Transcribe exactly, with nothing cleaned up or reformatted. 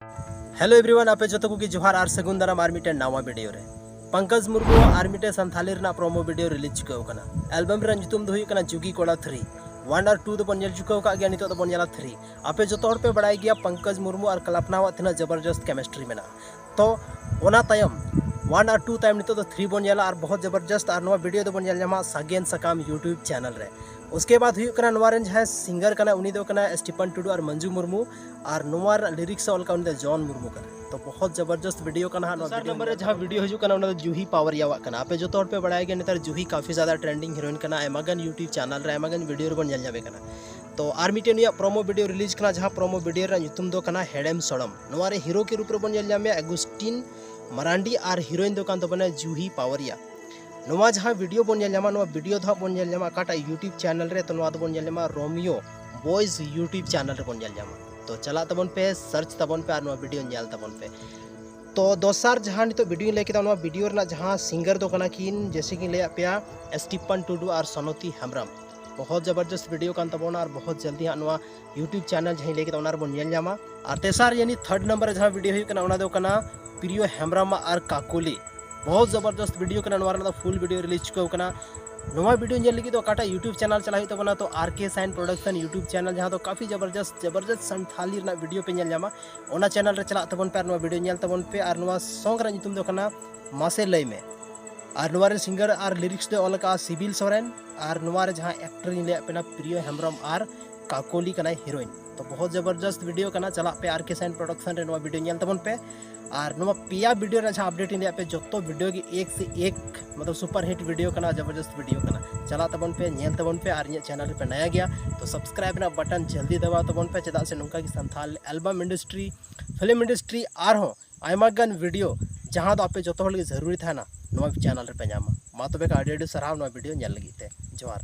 Hello everyone, ᱟᱯᱮ ᱡᱚᱛᱚ ᱠᱚᱜᱮ ᱡᱚᱦᱟᱨ ᱟᱨ ᱥᱟᱹᱜᱩᱱ ᱫᱟᱨᱟᱢ ᱟᱨ ᱢᱤᱫᱴᱮᱱ ᱱᱟᱣᱟ ᱵᱷᱤᱰᱤᱭᱳ ᱨᱮ᱾ ᱯᱚᱝᱠᱚᱡᱽ ᱢᱩᱨᱢᱩ ᱟᱨ ᱢᱤᱫᱴᱮᱱ ᱥᱟᱱᱛᱷᱟᱞᱤ ᱨᱮᱱᱟᱜ ᱯᱨᱳᱢᱳ ᱵᱷᱤᱰᱤᱭᱳ ᱨᱤᱞᱤᱡᱽ ᱪᱩᱠᱟᱹᱣ ᱠᱟᱱᱟ᱾ ᱮᱞᱵᱟᱢ ᱨᱮᱱᱟᱜ ᱧᱩᱛᱩᱢ ᱫᱚ ᱦᱩᱭᱩᱜ ᱠᱟᱱᱟ ᱡᱩᱜᱤ ᱠᱚᱲᱟ ᱛᱷᱨᱤ᱾ ᱚᱣᱟᱱ ᱟᱨ ᱴᱩ ᱫᱚᱵᱚᱱ ᱧᱮᱞ ᱪᱩᱠᱟᱹᱣ ᱟᱠᱟᱫ ᱜᱮᱭᱟ, ᱱᱤᱛᱚᱜ ᱫᱚᱵᱚᱱ ᱧᱮᱞᱟ ᱛᱷᱨᱤ᱾ ᱟᱯᱮ ᱡᱚᱛᱚ ᱦᱚᱲ ᱯᱮ ᱵᱟᱲᱟᱭ ᱜᱮᱭᱟ ᱯᱚᱝᱠᱚᱡᱽ ᱢᱩᱨᱢᱩ ᱟᱨ ᱠᱚᱞᱯᱱᱟᱣᱟᱜ ᱛᱤᱱᱟᱹᱜ ᱡᱚᱵᱚᱨᱡᱚᱥᱛ ᱠᱮᱢᱤᱥᱴᱨᱤ ᱢᱮᱱᱟᱜᱼᱟ᱾ ᱛᱚ ᱚᱱᱟ ᱛᱟᱭᱚᱢ ᱚᱣᱟᱱ ᱟᱨ ᱴᱩ ᱛᱟᱭᱚᱢ ᱱᱤᱛᱚᱜ ᱫᱚ ᱛᱷᱨᱤ ᱵᱚᱱ ᱧᱮᱞᱟ ᱟᱨ ᱵᱚᱦᱚᱛ ᱡᱚᱵᱚᱨᱡᱚᱥᱛ, ᱟᱨ ᱱᱚᱣᱟ ᱵᱷᱤᱰᱤᱭᱳ ᱫᱚᱵᱚᱱ ᱧᱮᱞ ᱧᱟᱢᱟ ᱥᱟᱜᱮᱱ ᱥᱟᱠᱟᱢ YouTube ᱪᱮᱱᱮᱞ ᱨᱮ᱾ ᱩᱥᱠᱮ ᱵᱟᱫ ᱦᱩᱭᱩᱜ ᱠᱟᱱᱟ ᱱᱚᱣᱟ ᱨᱮᱱ ᱡᱟᱦᱟᱸᱭ ᱥᱤᱝᱜᱟᱨ ᱠᱟᱱᱟ ᱩᱱᱤ ᱫᱚ ᱠᱟᱱᱟ ᱥᱴᱤᱯᱷᱟᱱ ᱴᱩᱰᱩ ᱟᱨ ᱢᱚᱧᱡᱩ ᱢᱩᱨᱢᱩ, ᱟᱨ ᱱᱚᱣᱟ ᱨᱮᱱᱟᱜ ᱞᱤᱨᱤᱠᱥ ᱚᱞ ᱠᱟᱜ ᱩᱱᱤ ᱫᱚ ᱡᱚᱱ ᱢᱩᱨᱢᱩ ᱠᱟᱱᱟ᱾ ᱛᱚ ᱵᱚᱦᱚᱛ ᱡᱚᱵᱚᱨᱡᱚᱥᱛ ᱵᱷᱤᱰᱤᱭᱳ ᱠᱟᱱᱟ ᱦᱟᱸᱜ ᱱᱚᱣᱟ ᱫᱚᱥᱟᱨ ᱵᱷᱤᱰᱤᱭᱳ ᱱᱚᱢᱵᱚᱨ ᱨᱮ ᱧᱮᱞ ᱡᱟᱦᱟᱸ ᱛᱟᱵᱚᱱ ᱵᱷᱤᱰᱤᱭᱳ ᱦᱤᱡᱩᱜ ᱠᱟᱱᱟ ᱚᱱᱟ ᱫᱚ ᱡᱩᱦᱤ ᱯᱟᱣᱟᱨᱤᱭᱟᱣᱟᱜ ᱠᱟᱱᱟ᱾ ᱟᱯᱮ ᱡᱚᱛᱚ ᱦᱚᱲ ᱯᱮ ᱵᱟᱲᱟᱭ ᱜᱮᱭᱟ ᱱᱮᱛᱟᱨ ᱡᱩᱦᱤ ᱠᱟᱯᱷᱤ ᱡᱟᱫᱟ ᱴᱨᱮᱱᱰᱤᱝ ᱦᱤᱨᱳᱭᱤᱱ ᱠᱟᱱᱟ, ᱟᱭᱢᱟ ᱜᱟᱱ YouTube ᱪᱮᱱᱮᱞ ᱨᱮ ᱟᱭᱢᱟ ᱜᱟᱱ ᱵᱷᱤᱰᱤᱭᱳ ᱨᱮᱵᱚᱱ ᱧᱮᱞ ᱧᱟᱢᱮ ᱠᱟᱱᱟ᱾ ᱛᱚ ᱟᱨ ᱢᱤᱫᱴᱮᱱ ᱩᱱᱤᱭᱟᱜ ᱯᱨᱳᱢᱳ ᱵᱷᱤᱰᱤᱭᱳ ᱨᱤᱞᱤᱡᱽ ᱠᱟᱱᱟ, ᱡᱟᱦᱟᱸ ᱯᱨᱳᱢᱳ ᱵᱷᱤᱰᱤᱭᱳ ᱨᱮᱱᱟᱜ ᱧᱩᱛᱩᱢ ᱫᱚ ᱠᱟᱱᱟ ᱦᱮᱲᱮᱢ ᱥᱚᱲᱚᱢ᱾ ᱱᱚᱣᱟ ᱨᱮ ᱦᱤᱨᱳ ᱠᱮ ᱨᱩᱯ ᱨᱮᱵᱚᱱ ᱧᱮᱞ ᱧᱟᱢᱮᱭᱟ ᱟᱜᱩᱥᱴᱤᱱ ᱢᱟᱨᱟᱱᱰᱤ ᱟᱨ ᱦᱤᱨᱳᱭᱤᱱ ᱫᱚ ᱠᱟᱱ ᱛᱟᱵᱚᱱᱟ ᱡᱩᱦᱤ ᱯᱟᱣᱟᱨᱤᱭᱟ᱾ ᱱᱚᱣᱟ ᱡᱟᱦᱟᱸ ᱵᱷᱤᱰᱤᱭᱳ ᱵᱚᱱ ᱧᱮᱞ ᱧᱟᱢᱟ, ᱱᱚᱣᱟ ᱵᱷᱤᱰᱤᱭᱳ ᱫᱚ ᱦᱟᱸᱜ ᱵᱚᱱ ᱧᱮᱞ ᱧᱟᱢᱟ ᱚᱠᱟᱴᱟᱜ YouTube ᱪᱮᱱᱮᱞ ᱨᱮ, ᱛᱚ ᱱᱚᱣᱟ ᱫᱚᱵᱚᱱ ᱧᱮᱞ ᱧᱟᱢᱟ ᱨᱳᱢᱤᱭᱳ ᱵᱚᱭᱮᱡᱽ YouTube ᱪᱮᱱᱮᱞ ᱨᱮᱵᱚᱱ ᱧᱮᱞ ᱧᱟᱢᱟ᱾ ᱛᱚ ᱪᱟᱞᱟᱜ ᱛᱟᱵᱚᱱ ᱯᱮ, ᱥᱟᱨᱪ ᱛᱟᱵᱚᱱ ᱯᱮ ᱟᱨ ᱱᱚᱣᱟ ᱵᱷᱤᱰᱤᱭᱳ ᱧᱮᱞ ᱛᱟᱵᱚᱱ ᱯᱮ᱾ ᱛᱚ ᱫᱚᱥᱟᱨ ᱡᱟᱦᱟᱸ ᱱᱤᱛᱚᱜ ᱵᱷᱤᱰᱤᱭᱳᱧ ᱞᱟᱹᱭ ᱠᱮᱫᱟ, ᱱᱚᱣᱟ ᱵᱷᱤᱰᱤᱭᱳ ᱨᱮᱱᱟᱜ ᱡᱟᱦᱟᱸ ᱥᱤᱝᱜᱟᱨ ᱫᱚ ᱠᱟᱱᱟ ᱠᱤᱱ, ᱡᱮᱭᱥᱮ ᱠᱤᱱ ᱞᱟᱹᱭᱟᱫ ᱯᱮᱭᱟ, ᱥᱴᱤᱯᱷᱟᱱ ᱴᱩᱰᱩ ᱟᱨ ᱥᱚᱱᱚᱛᱤ ᱦᱮᱢᱵᱨᱚᱢ᱾ ᱵᱚᱦᱚᱛ ᱡᱚᱵᱚᱨᱡᱚᱥᱛ ᱵᱷᱤᱰᱤᱭᱳ ᱠᱟᱱ ᱛᱟᱵᱚᱱᱟ ᱟᱨ ᱵᱚᱦᱚᱛ ᱡᱚᱞᱫᱤ ᱦᱟᱸᱜ ᱱᱚᱣᱟ YouTube ᱪᱮᱱᱮᱞ ᱡᱟᱦᱟᱸᱧ ᱞᱟᱹᱭ ᱠᱮᱫᱟ ᱚᱱᱟ ᱨᱮᱵᱚᱱ ᱧᱮᱞ ᱧᱟᱢᱟ᱾ ᱟᱨ ᱛᱮᱥᱟᱨ ᱭᱟᱱᱤ ᱛᱷᱟᱨᱰ ᱱᱟᱢᱵᱟᱨ ᱨᱮ ᱡᱟᱦᱟᱸ ᱵᱷᱤᱰᱤᱭᱳ ᱦᱩᱭᱩᱜ ᱠᱟᱱᱟ ᱚᱱᱟ ᱫᱚ ᱠᱟᱱᱟ ᱯᱨᱤᱭᱚ ᱦᱮᱢᱵᱨᱚᱢ ᱟᱨ ᱠᱟᱠᱚᱞᱤ᱾ ᱵᱚᱦᱚᱛ ᱡᱚᱵᱚᱨᱡᱚᱥᱛ ᱵᱷᱤᱰᱤᱭᱳ ᱠᱟᱱᱟ, ᱱᱚᱣᱟ ᱨᱮᱱᱟᱜ ᱫᱚ ᱯᱷᱩᱞ ᱵᱷᱤᱰᱤᱭᱳ ᱨᱤᱞᱤᱡᱽ ᱪᱩᱠᱟᱹᱣ ᱠᱟᱱᱟ᱾ ᱱᱚᱣᱟ ᱵᱷᱤᱰᱤᱭᱳ ᱧᱮᱞ ᱞᱟᱹᱜᱤᱫ ᱫᱚ ᱚᱠᱟᱴᱟᱜ YouTube ᱪᱮᱱᱮᱞ ᱪᱟᱞᱟᱜ ᱦᱩᱭᱩᱜ ᱛᱟᱵᱚᱱᱟ, ᱛᱚ ᱟᱨ ᱠᱮ ᱥᱟᱭᱤᱱ ᱯᱨᱚᱰᱟᱠᱥᱚᱱ YouTube ᱪᱮᱱᱮᱞ, ᱡᱟᱦᱟᱸ ᱫᱚ ᱠᱟᱯᱷᱤ ᱡᱚᱵᱚᱨᱡᱚᱥᱛ ᱡᱚᱵᱚᱨᱡᱚᱥᱛ ᱥᱟᱱᱛᱷᱟᱞᱤ ᱨᱮᱱᱟᱜ ᱵᱷᱤᱰᱤᱭᱳ ᱯᱮ ᱧᱮᱞ ᱧᱟᱢᱟ, ᱚᱱᱟ ᱪᱮᱱᱮᱞ ᱨᱮ ᱪᱟᱞᱟᱜ ᱛᱟᱵᱚᱱ ᱯᱮ ᱟᱨ ᱱᱚᱣᱟ ᱵᱷᱤᱰᱤᱭᱳ ᱧᱮᱞ ᱛᱟᱵᱚᱱ ᱯᱮ᱾ ᱟᱨ ᱱᱚᱣᱟ ᱥᱚᱝ ᱨᱮᱱᱟᱜ ᱧᱩᱛᱩᱢ ᱫᱚ ᱠᱟᱱᱟ ᱢᱟᱥᱮ ᱞᱟᱹᱭ ᱢᱮ᱾ ᱟᱨ ᱱᱚᱣᱟ ᱨᱮ ᱥᱤᱝᱜᱟᱨ ᱟᱨ ᱞᱤᱨᱤᱠᱥ ᱫᱚᱭ ᱚᱞ ᱟᱠᱟᱫᱼᱟ ᱥᱤᱵᱤᱞ ᱥᱚᱨᱮᱱ, ᱟᱨ ᱱᱚᱣᱟ ᱨᱮ ᱡᱟᱦᱟᱸ ᱮᱠᱴᱚᱨ ᱤᱧ ᱞᱟᱹᱭᱟᱫ ᱯᱮᱱᱟ ᱯᱨᱤᱭᱚ ᱦᱮᱢᱵᱨᱚᱢ ᱟᱨ ᱠᱟᱠᱚᱞᱤ ᱠᱟᱱᱟᱭ ᱦᱤᱨᱳᱭᱤᱱ᱾ ᱛᱚ ᱵᱚᱦᱚᱛ ᱡᱚᱵᱚᱨᱡᱚᱥᱛ ᱵᱷᱤᱰᱤᱭᱳ ᱠᱟᱱᱟ, ᱪᱟᱞᱟᱜ ᱯᱮ ᱟᱨ ᱠᱮ ᱥᱟᱭᱤᱱ ᱯᱨᱚᱰᱟᱠᱥᱚᱱ ᱨᱮ ᱱᱚᱣᱟ ᱵᱷᱤᱰᱤᱭᱳ ᱧᱮᱞ ᱛᱟᱵᱚᱱ ᱯᱮ᱾ ᱟᱨ ᱱᱚᱣᱟ ᱯᱮᱭᱟ ᱵᱷᱤᱰᱤᱭᱳ ᱨᱮᱱᱟᱜ ᱡᱟᱦᱟᱸ ᱟᱯᱰᱮᱴ ᱤᱧ ᱞᱟᱹᱭᱟᱫ ᱯᱮ, ᱡᱚᱛᱚ ᱵᱷᱤᱰᱤᱭᱳ ᱜᱮ ᱮᱠ ᱥᱮ ᱮᱠ ᱢᱚᱛᱞᱚᱵ ᱥᱩᱯᱟᱨ ᱦᱤᱴ ᱵᱷᱤᱰᱤᱭᱳ ᱠᱟᱱᱟ, ᱡᱚᱵᱚᱨᱡᱚᱥᱛ ᱵᱷᱤᱰᱤᱭᱳ ᱠᱟᱱᱟ᱾ ᱪᱟᱞᱟᱜ ᱛᱟᱵᱚᱱ ᱯᱮ, ᱧᱮᱞ ᱛᱟᱵᱚᱱ ᱯᱮ, ᱟᱨ ᱤᱧᱟᱹᱜ ᱪᱮᱱᱮᱞ ᱨᱮᱯᱮ ᱱᱟᱭᱟ ᱜᱮᱭᱟ ᱛᱚ ᱥᱟᱵᱥᱠᱨᱟᱭᱤᱵ ᱨᱮᱱᱟᱜ ᱵᱟᱴᱚᱱ ᱡᱚᱞᱫᱤ ᱫᱟᱵᱟᱣ ᱛᱟᱵᱚᱱ ᱯᱮ, ᱪᱮᱫᱟᱜ ᱥᱮ ᱱᱚᱝᱠᱟ ᱜᱮ Santhal album industry, film industry ᱟᱨᱦᱚᱸ ᱟᱭᱢᱟ ᱜᱟᱱ ᱵᱷᱤᱰᱤᱭᱳ ᱡᱟᱦᱟᱸ ᱫᱚ ᱟᱯᱮ ᱡᱚᱛᱚ ᱦᱚᱲ ᱞᱟᱹᱜᱤᱫ ᱡᱟᱹᱨᱩᱨᱤ ᱛᱟᱦᱮᱱᱟ ᱱᱚᱣᱟ ᱪᱮᱱᱮᱞ ᱨᱮᱯᱮ ᱧᱟᱢᱟ᱾ ᱢᱟ ᱛᱚᱵᱮ ᱠᱷᱟᱱ ᱟᱹᱰᱤ ᱟᱹᱰᱤ ᱥᱟᱨᱦᱟᱣ ᱱᱚᱣᱟ ᱵᱷᱤᱰᱤᱭᱳ ᱧᱮᱞ ᱞᱟᱹᱜᱤᱫ ᱛᱮ᱾ ᱡᱚᱦᱟᱨ᱾